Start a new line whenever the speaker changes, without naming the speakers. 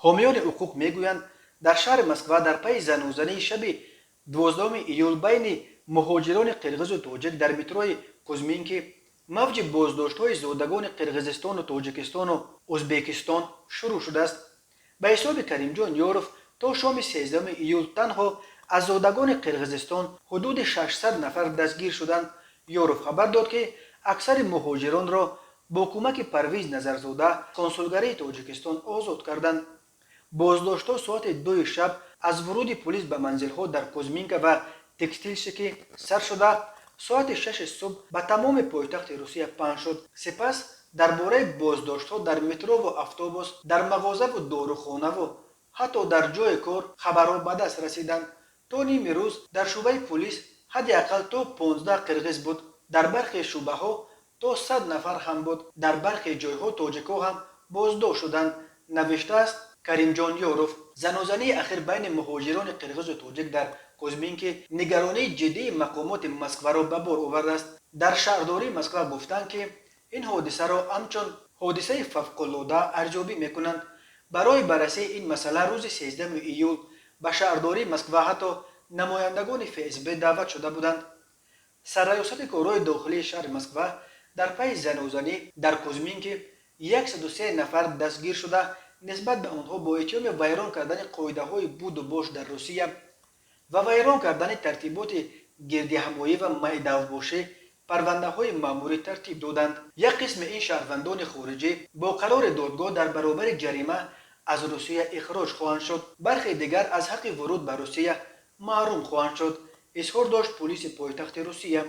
Ҳомиёни ҳуқуқ мегӯянд, дар шаҳри Москва дар пайи занозании шаби 12 июл байни муҳоҷирони қирғизу тоҷик дар метрои Кузминки мавҷи боздоштҳои зодагони Қирғизистону Тоҷикистону Ӯзбекистон шурӯъ шудааст. Ба ҳисоби Каримҷон Ёров, то шоми 13 июл танҳо аз зодагони Қирғизистон ҳудуди 600 нафар дастгир шуданд. Ёров хабар дод, ки аксари муҳоҷиронро бо кӯмаки Парвиз Назарзода, консулгарии Тоҷикистон, озод карданд. Боздоштҳо соати 2-и шаб аз вуруди пулис ба манзилҳо дар Кузминка ва Текстилщики сар шуда, соати 6-и субҳ ба тамоми пойтахти Русия паҳн шуд. Сипас дар бораи боздоштҳо дар метрову автобус, дар мағозаву дорухонаву ҳатто дар ҷойи кор хабарҳо ба даст расиданд. То ними рӯз дар шӯъбаи пулис ҳадди ақал то 15 қирғиз буд, дар бархе шӯъбаҳо то 100 нафар ҳам буд. Дар бархе ҷойҳо тоҷикҳо ҳам боздошт шуданд, навиштааст Каримҷон Ёров. Занозании ахир байни муҳоҷирони қирғизу тоҷик дар Кузминки нигаронии ҷиддии мақомоти Москваро ба бор овардааст. Дар шаҳрдории Москва гуфтанд, ки ин ҳодисаро ҳамчун ҳодисаи фавқулода арзёбӣ мекунанд. Барои баррасии ин масъала рӯзи 13 июл ба шаҳрдории Москва ҳатто намояндагони ФСБ даъват шуда буданд. Сарраёсати корҳои дохилии шаҳри Москва дар пайи занозанӣ дар Кузминки 103 нафар дастгир шуда, нисбат ба онҳо бо иттиҳоми вайрон кардани қоидаҳои буду бош дар Русия ва вайрон кардани тартиботи гирдиҳамоӣ ва майдавбошӣ парвандаҳои маъмурӣ тартиб доданд. Як қисми ин шаҳрвандони хориҷӣ бо қарори додгоҳ дар баробари ҷарима аз Русия ихроҷ хоҳанд шуд, бархе дигар аз ҳаққи вуруд ба Русия маҳрум хоҳанд шуд, изҳор дошт пулиси пойтахти Русия.